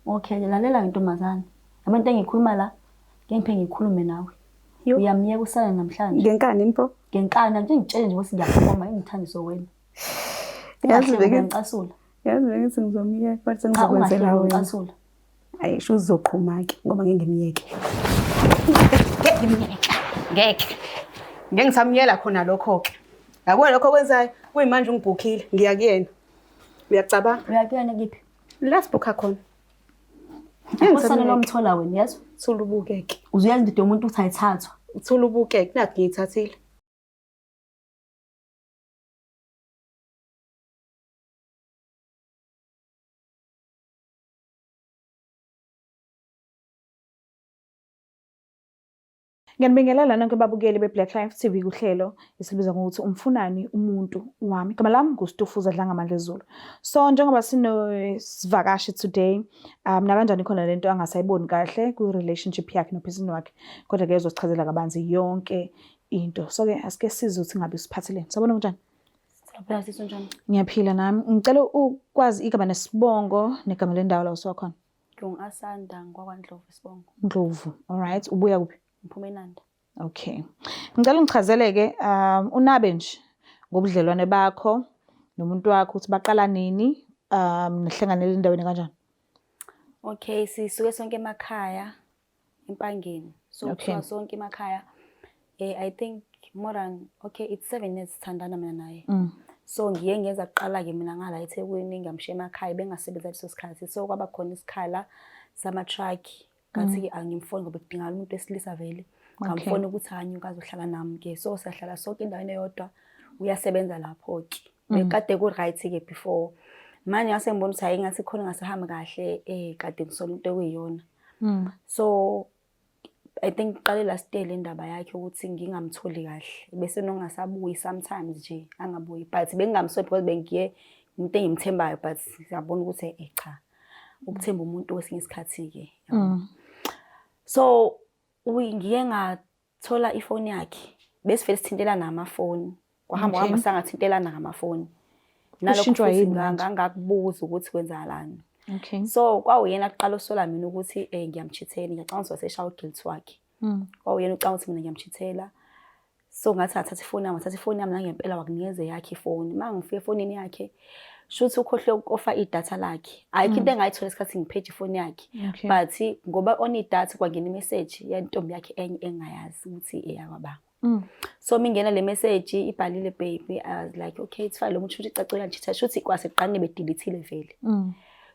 Okay, lalela ntombazane. Yabo into engiyikhuluma la, ngeke ngiphinde ngikhulume nawe. Yo. Uyamyeka usale namhlanje. Ngenkani yini pho? Ngenkani nje ngitshele nje ukuthi ngiyakukhoma engithandiso wena. Yazi Ungahleki bengithi uyangicasula. yazi bengithi ngizomyeka kodwa Cha sengizokwenzela ungahleki wena. ungicasula. Ayi sho uzoqhuma-ke ngoba ngeke ngimyeke. Ngeke ngimyeke. Ngeke. Ngeke ngisamyela khona lokho-ke. Yabona lokho okwenzayo kuyimanje ungibhukhile ngiya kuyena. Uyacabanga? Uyakuyena kiphi? La sibhukha khona. Akosana lomthola wena yezwa. Thula ubukeke. Uzuyazi into yomuntu uthi ayithathwa. Thula ubukeke nakhu ngiyithathile. Ngiyanibingelela nonke babukeli be-Black Life TV kuhlelo esibiza ngokuthi umfunani umuntu wami. Igama lami nguStufuza Dlangamandla Zulu. So njengoba sinosivakashi today, nakanjani khona lento angasayiboni kahle kwi-relationship yakhe nophesini wakhe. Kodwa ke uzosichazela kabanzi yonke into. So ke asike sizwe ukuthi ngabe usiphatheleni. Sabona kunjani? Siyaphila sisi unjani? Ngiyaphila nami. Ngicela ukwazi igama nesibongo negama lendawo la usuka khona. Ngingu-Asanda ngwakwaNdlovu isibongo. Ndlovu. All right. Ubuya kuphi? Ngiphuma eNanda. Okay. Ngicela ungichazele-ke unabe nje ngobudlelwane bakho nomuntu wakho ukuthi baqala nini nihlanganele endaweni kanjani? Okay, sisuke sonke emakhaya eMpangeni. So Okay. kusuka sonke emakhaya. I think more than okay, it's 7 years sithandana mina naye. So ngiye ngeza kuqala ke mina ngala eThekwini ngamshiya emakhaya bengasebenza leso sikhathi. So kwaba khona isikhala sama truck. Ngathi ke angimfoni ngoba kudingakala umuntu wesilisa vele. Ngamfona ukuthi anyuke azohlala nami ke. So sahlala sonke endaweni eyodwa. Uyasebenza lapho ke. Bekade ku right ke before. Manje ngase ngibona ukuthi hayi ngathi khona ngasahambi kahle kade ngisola into ekuyiyona. So I think iqale last year le ndaba yakhe ukuthi ngingamtholi kahle bese nongasabuyi sometimes nje angabuyi but bengingamsoli because bengiye umuntu engimthembayo but siyabona ukuthi cha ukuthemba umuntu kwesinye isikhathi ke. So ngiye ngathola ifoni yakhe besivele sithintelana ngamafoni kwahamba kwahamba sangathintelana ngamafoni nalokho Kushintshwa futhi yini manje? ngangakubuza ukuthi kwenzakalani. Okay. So kwawuyena kuqala osola mina ukuthi ngiyamchithela, ngiyacabanga ukuthi waseshaya uguilt wakhe. Kwawuyena ucabanga ukuthi mina ngiyamchithela. So ngathi ngathatha ifoni yami, ngathatha ifoni yami nangempela wakunikeza eyakhe ifoni. Uma ngifika efonini yakhe, shuthi ukhohlwe uku-ofa idatha lakhe. Ayikho into engayithola isikhathi ngipheje ifoni yakhe. Okay. But ngoba on idatha kwangena imeseji yentombi yakhe enye engayazi ukuthi eyakwabani. So mingena le message ibhalile baby, I was like okay it's fine, lo muntu shuthi icacile uyangishitha, shuthi kwasekuqaleni bedilithile vele.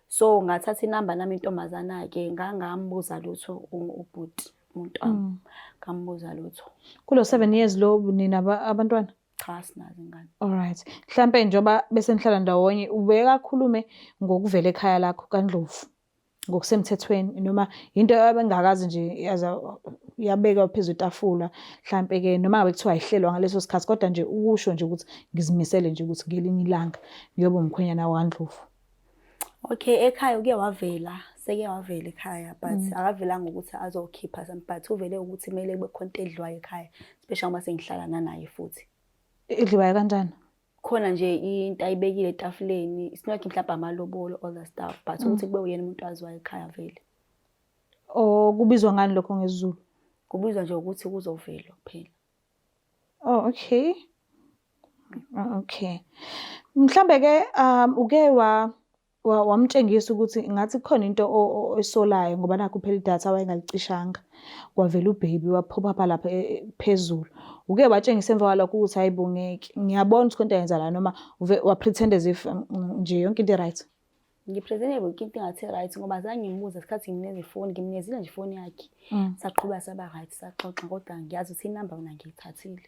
So ngathatha inamba nami intombazana ke ngangambuza lutho ubhuti umuntu wami. Ngambuza lutho. Kulo 7 years lo nina abantwana? Cha sinazo ingane. All right. Mhlambe njengoba bese nihlala ndawonye ubekakhulume ngokuvela ekhaya lakho kaNdlovu ngokusemthethweni noma into abengakazi nje yaza yabekwa phezu kwetafula mhlambe ke noma ngabe kuthiwa ayihlelwa ngaleso sikhathi kodwa nje ukusho nje ukuthi ngizimisele nje ukuthi ngelinye ilanga ngiyoba umkhwenyana waNdlovu. Okay, ekhaya uke wavela, seke wavela ekhaya but akavelanga ukuthi azokhipha some but uvele ukuthi kumele kube khona into edliwayo ekhaya, especially uma sengihlala nanaye futhi. Idliwayo kanjani? Khona nje into ayibekile etafuleni, it's not mhlawumbe amalobolo all the stuff but ukuthi kube uyena umuntu waziwayo ekhaya vele. O kubizwa ngani lokho ngesiZulu? Kubizwa nje ukuthi kuzovelwa kuphela. Oh okay. Okay. Mhlambe ke uke wamtshengisa ukuthi ngathi kukhona into oyisolayo ngoba nakho phela idatha wayengalicishanga. Kwavela ubaby waphopha lapha phezulu. Uke watshengisa emva kwalokho ukuthi hayibo ngeke ngiyabona ukuthi konke yenza la noma wa pretend as if nje yonke into right. Ngipresente yonke into engathi right ngoba zange ngimbuze isikhathi nginikeza ifoni, ngimnikezile nje ifoni yakhe. Saqhubeka saba right saxoxa kodwa ngiyazi ukuthi inamba mina ngiyithathile.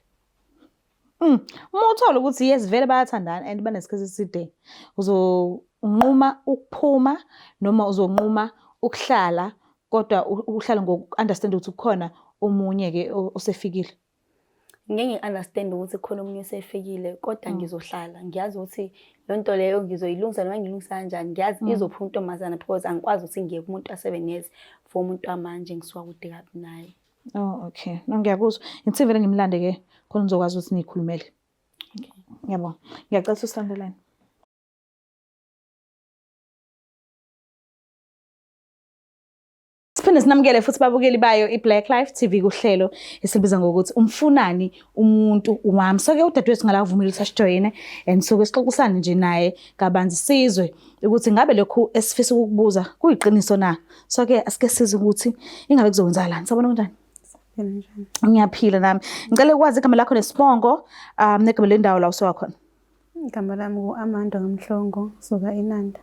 Uma uthola ukuthi yes vele bayathandana and banesikhathi eside uzonquma ukuphuma noma uzonquma ukuhlala kodwa uhlale ngoku-understand ukuthi kukhona omunye ke osefikile. Ngeke ngi-understand ukuthi khona omunye osefikile kodwa ngizohlala ngiyazi ukuthi le nto leyo ngizoyilungisa noma ngilungisa kanjani ngiyazi izophuma intombazana because angikwazi ukuthi ngiye kumuntu wa-7 years for umuntu wamanje ngisuka kude kabi naye. Oh okay. No ngiyakuzwa. Ngithi vele ngimlande ke khona nizokwazi ukuthi nikhulumele. Okay. Ngiyabonga. Ngiyacela ukuthi usilandelane. Siphinde sinamukele futhi babukeli bayo iBlack Life TV kuhlelo esilibiza ngokuthi umfunani umuntu wami. So ke udadewethu ngala uvumile ukuthi asijoyine and soke sixoxisane nje naye kabanzi sizwe ukuthi ngabe lokhu esifisa ukukubuza kuyiqiniso na. So ke asike sizwe ukuthi ingabe kuzokwenzakalani. Sabona kunjani? Njani? Ngiyaphila nami. Ngicela ukwazi igama lakho nesibongo negama lendawo la usuka khona. Igama lami ngu-Amanda Mhlongo, suka eNanda.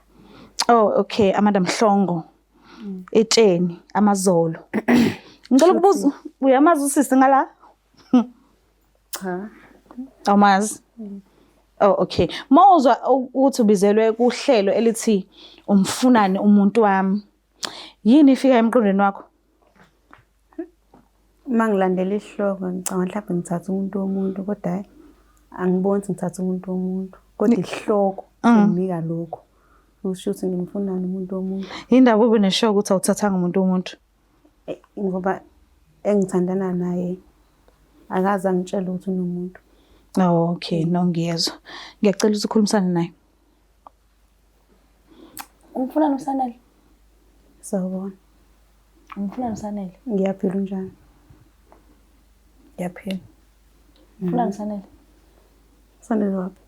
Oh okay, Amanda Mhlongo. Etsheni, Amazolo. Ngicela ukubuza, uyamazi usisi ngala? Cha. Awumazi? Oh okay. Mawuzwa ukuthi ubizelwe kuhlelo elithi umfunani umuntu wami. Yini ifika emqondweni wakho? Uma ngilandela isihloko ngicabanga mhlawumbe ngithatha umuntu womuntu kodwa hhayi angiboni ukuthi ngithatha umuntu womuntu. Kodwa isihloko singinika lokho. Kusho ukuthi ngimfunani umuntu womuntu. Yindaba ube nesure ukuthi awuthathanga umuntu womuntu? Ngoba engithandana naye akaze angitshele ukuthi unomuntu. Oh okay, no ngiyezwa. Ngiyacela ukuthi ukhulumisane naye. Umfunani uSanele? Sawubona. Umfunani uSanele? Ngiyaphila unjani? Ngiyaphila. Umfunani uSanele? Sanele waphi?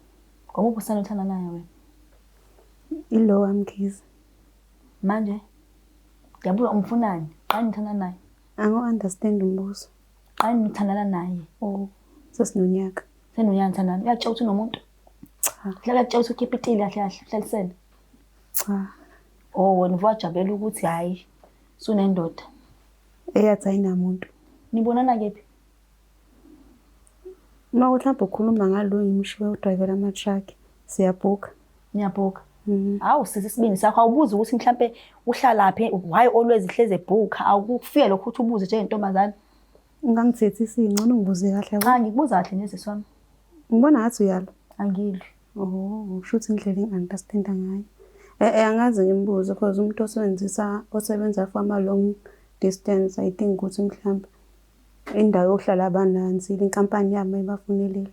Ngomuphi uSanele uthanda naye wena? Ilo wamkhize. Manje ngiyabuza umfunani? Qani ngithanda naye. Angu-understand umbuzo. Qani ngithandana naye. Oh, sesinonyaka. Senonyaka ngithandana. Uyakutshela ukuthi unomuntu? Cha. Hlala uyakutshela ukuthi ukhipha itili kahle kahle uhlalisene. Cha. Oh wena uvajabulela ukuthi hayi sunendoda. Eyathi ayinamuntu. Nibonana kephi? Uma mhlawumbe ukhuluma ngalo ngimshiye udrayivela ama-truck, siyabhukha. Niyabhuka. Hawu sisi isibindi sakho awubuzi ukuthi mhlambe uhlalaphi why always ihleze ebhukha awukufike lokho ukuthi ubuze njengentombazane. Ungangithethisi ngcono ungibuze kahle yabo. Cha ngikubuza kahle nje sisi wami. Ngibona ngathi uyalwa. Angilwi. Oh, kusho ukuthi indlela engi-understanda ngayo. Angaze ngimbuze because umuntu osebenzisa osebenza for ama-long distance I think ukuthi mhlawumbe indawo yokuhlala abanansile inkampani yabo mayibafunelile.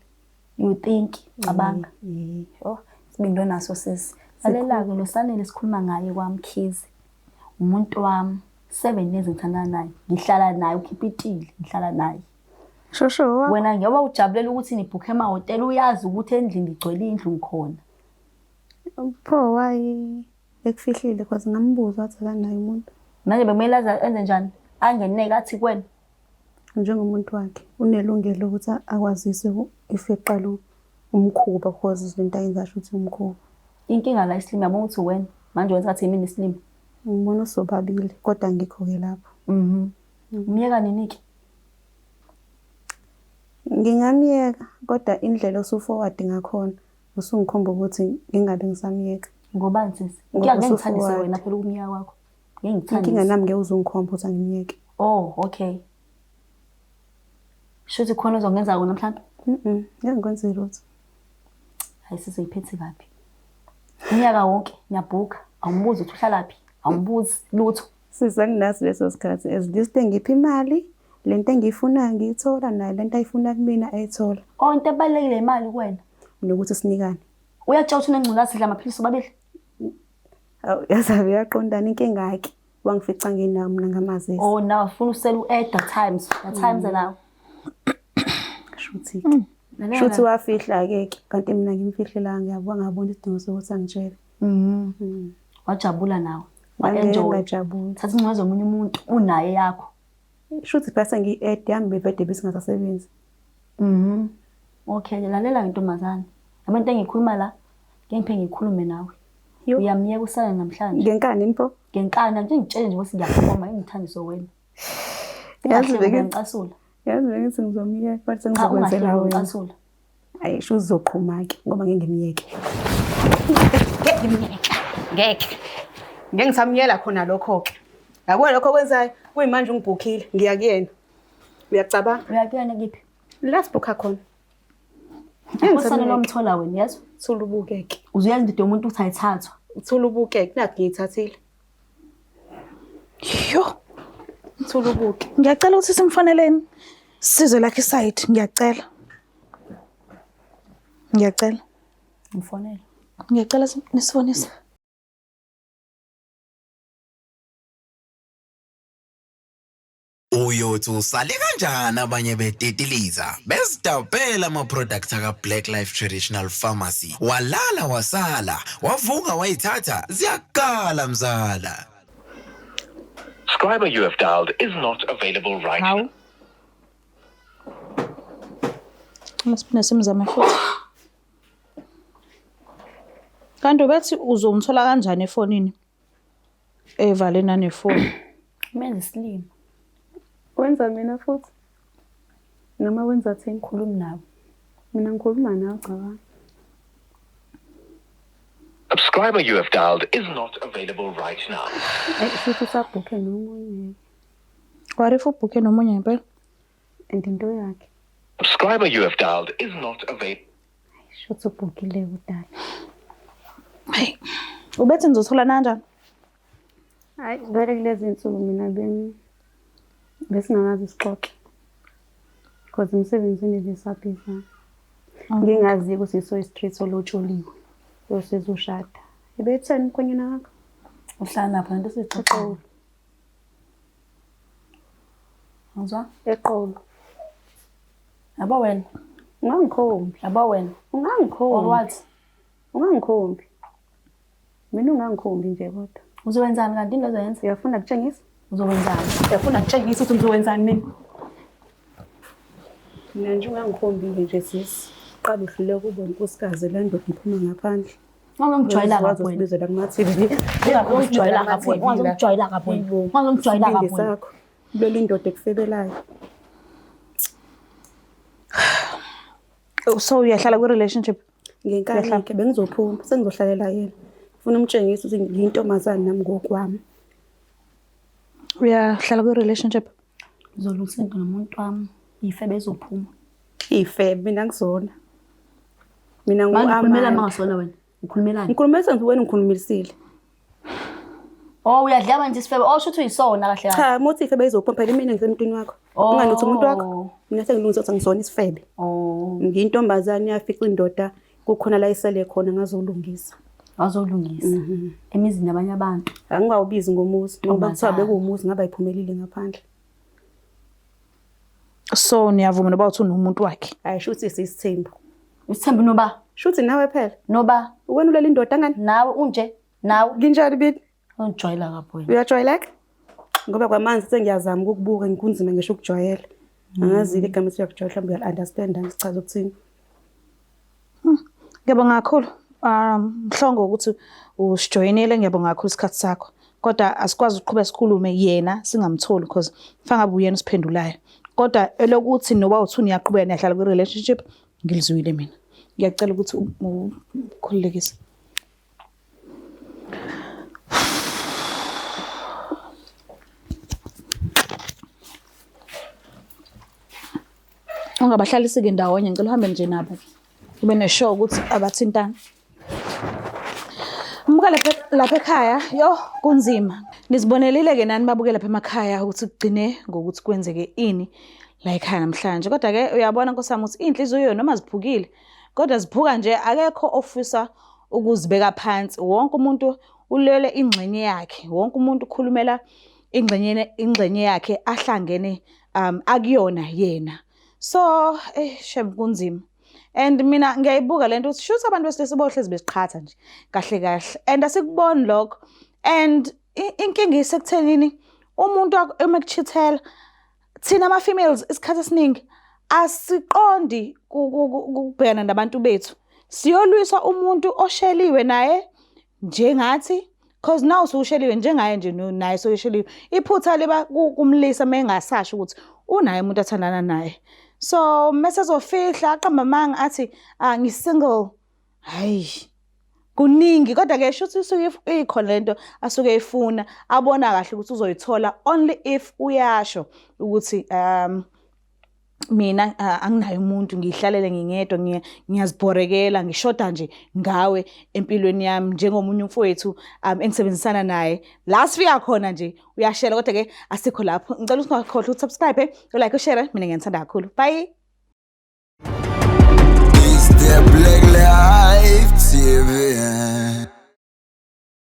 You think cabanga. Eh, Oh, isibindi onaso sisi. Lalela-ke lo Sanele sikhuluma ngaye kwaMkhize. Umuntu wami 7 years ngithandana naye. Ngihlala naye ukhipha itili, ngihlala naye. Shosho wakho. Wena njengoba ujabulela ukuthi nibhukhe emahhotela uyazi ukuthi endlini igcwele indlu ngikhona. Pho why ekufihlile because ngambuza wathi akanaye umuntu. Manje bekumele aze enze njani? Angeneke athi kuwena. Njengomuntu wakhe unelungelo lokuthi akwazise if eqala umkhuba because lento ayenza sho ukuthi umkhuba. Inkinga la isilima yabona ukuthi wena manje wenza ngathi yimina isilima. Ngibona usobabili kodwa angikho-ke lapho. Mhm. Umyeka nini ke? Ngingamyeka kodwa indlela osu-forward ngakhona usungikhomba ukuthi ngingabe ngisamyeka. Ngobani sisi? Ngoba Inkinga ngeke ngithandise usu-forward. wena phela ukumyeka kwakho. Ngeke Inkinga ngithandise. nami ngeke uze ungikhombe ukuthi angimyeke. Oh, okay. Shuthi khona ozongenza kona mhlawumbe? Mhm, ngeke ngikwenze lutho. Hayi sisi uyiphethe kabi. Unyaka wonke ngiyabhuka, awumbuzi ukuthi uhlalaphi, awumbuzi lutho. Sisi anginaso leso sikhathi at least engipha imali lento engiyifunayo ngiyithola naye lento ayifuna kumina ayithola Oh, into ebalulekile imali kuwena. nokuthi sinikane. Uyatshela ukuthi unengculazi sidla amaphilisi sobabili? Awu yazabe yaqondana inkinga-ke wangifica ngenawo mina ngamazisi. Oh, now ufuna usela u-add times, the times now. Shuthi-ke. Lalela Shuthi la. wafihla-ke ke kanti mina ngimfihlelanga ngiyabona ngabona isidingo sokuthi angitshele. Mhm. Wajabula nawe. Ngangeke Wa-enjoy. ngajabula. Thatha incwadi zomunye umuntu unaye yakho. Shuthi phela sengiyi-add yami bevede besingasasebenzi. Mhm. Okay, lalela ntombazane. Yabo into engiyikhuluma la, ngeke ngiphinde ngikhulume nawe. Yo. Uyamyeka usale namhlanje. Ngenkani pho? Ngenkani nje ngitshele nje ukuthi ngiyakukhomba ngithandise wena. Yazi Ungahleki bengithi ngicasula. yazi bengithi ngizomyeka kodwa Cha sengizokwenzela ungahleki wena. ngicasula. Ayi sho uzoqhuma-ke ngoba ngeke ngimyeke. Ngeke ngimyeke. Ngeke. Ngeke ngisamyela khona lokho-ke. Yabona lokho okwenzayo kuyimanje ungibhukhile ngiya kuyena. Uyacabanga? Uyakuyena kiphi? La sibhukha khona. Usane lomthola wena yazi? Thula ubukeke. Uzuyazi into yomuntu uthi ayithathwa. Thula ubukeke nakhu ngiyithathile. Yo, Thula ubuke. ngiyacela ukuthi simfoneleni. Sizwe lakhe iside, ngiyacela. Ngiyacela. Ngifonele. Ngiyacela nisibonise. Uyothi usale kanjani abanye betitiliza bezidabhela ama-product aka-Black Life Traditional Pharmacy. Walala wasala, wavuka wayithatha, ziyakala mzala. Subscriber you have dialed is not available right Hawu. Cela siphinde simzame futhi. Kanti ubethi uzomthola kanjani efonini? Evale nanefoni. Menza isilima. Wenza mina futhi noma wenza thina? Khulumi nabo. Mina ngikhuluma nawe, cabanga. Subscriber you have dialed is not available right now. Eyi, shuthi usabhukhe nomunye. What if ubhukhe nomunye ngempela? And into yakhe. Subscriber you have dialed is not available. Shuthi ubhukhile kudala. Hayi. Ubethi nizothola kanjani? Hayi, vele kulezi nsuku mina besingakaze sixoxe. Because emsebenzini besabhiza. Ngingazi ukuthi iso street olotsholiwe. Usezoshada. Ebetheni umkhwenyana wakho? Uhlala napho lento siyixoxile. Ngizwa? Eqolo. Yabo wena. Ungangikhombi. Yabo wena. Ungangikhombi. Or what? Ungangikhombi. Mina ungangikhombi nje kodwa. Uzowenzani kanti into ozoyenza? Uyafuna kutshengisa? Uzowenzani? Uyafuna kutshengisa ukuthi ngizowenzani mina? Mina nje ungangikhombi nje sisi. Qala uhluleka ube unkosikazi la ndoda iphuma ngaphandle. Ungangijwayela kabi wena. Uzosibizela kuma-TV. Ungangijwayela kabi wena. Ungangijwayela kabi wena. Ungangijwayela Isibindi kabi wena. sakho. Kuleli ndoda ekufebelayo. So uyahlala kwi-relationship? Ngenkani-ke bengizophuma sengizohlalela yena. Ngifuna umtshengisa ukuthi ngiyintombazane nami ngokwami. Uyahlala kwi-relationship? Ngizolungisa into nomuntu wami. Ifebe ezophuma. Ifebe mina ngizona. Mina Manje ukhulumela ngu-Amanda. mangasona wena. Ukhulumelani? Ngikhuluma sengithi wena ngikhulumisile. Oh uyadlala manje isifebe. Oh shuthi uyisona kahle kahle. Cha, muthi ifebe izophuma phela mina ngisemntwini wakho. Oh. Unganuthi umuntu wakho. Mina sengilungisa ukuthi angizona isifebe. Oh. Ngiyintombazane yafica indoda kukhona la isele khona ngazolungisa. Wazolungisa. Emizini yabanye abantu. Angingawubizi ngomuzi ngoba kuthiwa Ntombazane. bekuwumuzi ngaba iphumelile ngaphandle. So niyavuma noba uthi unomuntu wakhe? Hayi shuthi sisithembu. Usithembu noba Shuthi nawe phela. noba Wena ulela indoda ngani? nawe unje nawe Nginjani bini? ungijwayela kabi wena. Uyajwayeleka? Ngoba kwamanje sengiyazama ukukubuka ngikunzima ngisho ukujwayela. Angazi-ke igama ethi uyakujwayela mhlawumbe uyali-understand ngichaza ukuthini. Ngiyabonga kakhulu. Mhlongo ukuthi usijoyinile, ngiyabonga kakhulu isikhathi sakho. Kodwa asikwazi ukuqhubeka sikhulume yena singamtholi because fanele ngabe uyena osiphendulayo. Kodwa elokuthi noba uthi niyaqhubeka niyahlala kwi-relationship ngilizwile mina. Ngiyacela ukuthi ukhululekise. Ungabahlalisi-ke ndawonye, ngicela uhambe nje nabo. Ube ne-sure ukuthi abathintani. Mbuka lapha ekhaya, yo kunzima. Nizibonelile-ke nani babuke lapha emakhaya ukuthi kugcine ngokuthi kwenzeke ini la ekhaya namhlanje. Kodwa-ke uyabona Nkosi yami ukuthi iy'nhliziyo noma ziphukile, kodwa ziphuka nje akekho ofisa ukuzibeka phansi. Wonke umuntu ulwele ingxenye yakhe, wonke umuntu ukhulumela ingxenye yakhe ahlangene akuyona yena. So, shem kunzima. And mina ngiyayibuka lento ukuthi shuthi abantu besilisa bohlezi besiqhatha nje kahle kahle. And asikuboni lokho. And inkinga isekuthenini umuntu uma ekuchithela thina ama females isikhathi esiningi asiqondi ukubhekana nabantu bethu. Siyolwiswa umuntu osheliwe naye njengathi cause now ususheliwe njengaye nje naye soyisheliwe. Iphutha liba kumlisa mengasasho ukuthi unaye umuntu athandana naye. So mase ezofihla aqamba amanga athi ngi-single. Hayi kuningi kodwa ke shuthi usuke ikhona lento asuke eyifuna abona kahle ukuthi uzoyithola only if uyasho ukuthi mina anginaye umuntu ngihlalele ngingedwa ngiyazibhorekela ngishoda nje ngawe empilweni yami njengomunye umfowethu engisebenzisana naye la sifika khona nje uyashela kodwa ke asikho lapho. Ngicela ukuthi ungakhohlwa ukusubscribe, ulike, ushare. Mina ngiyanithanda kakhulu. Bye. It's the Black Life TV.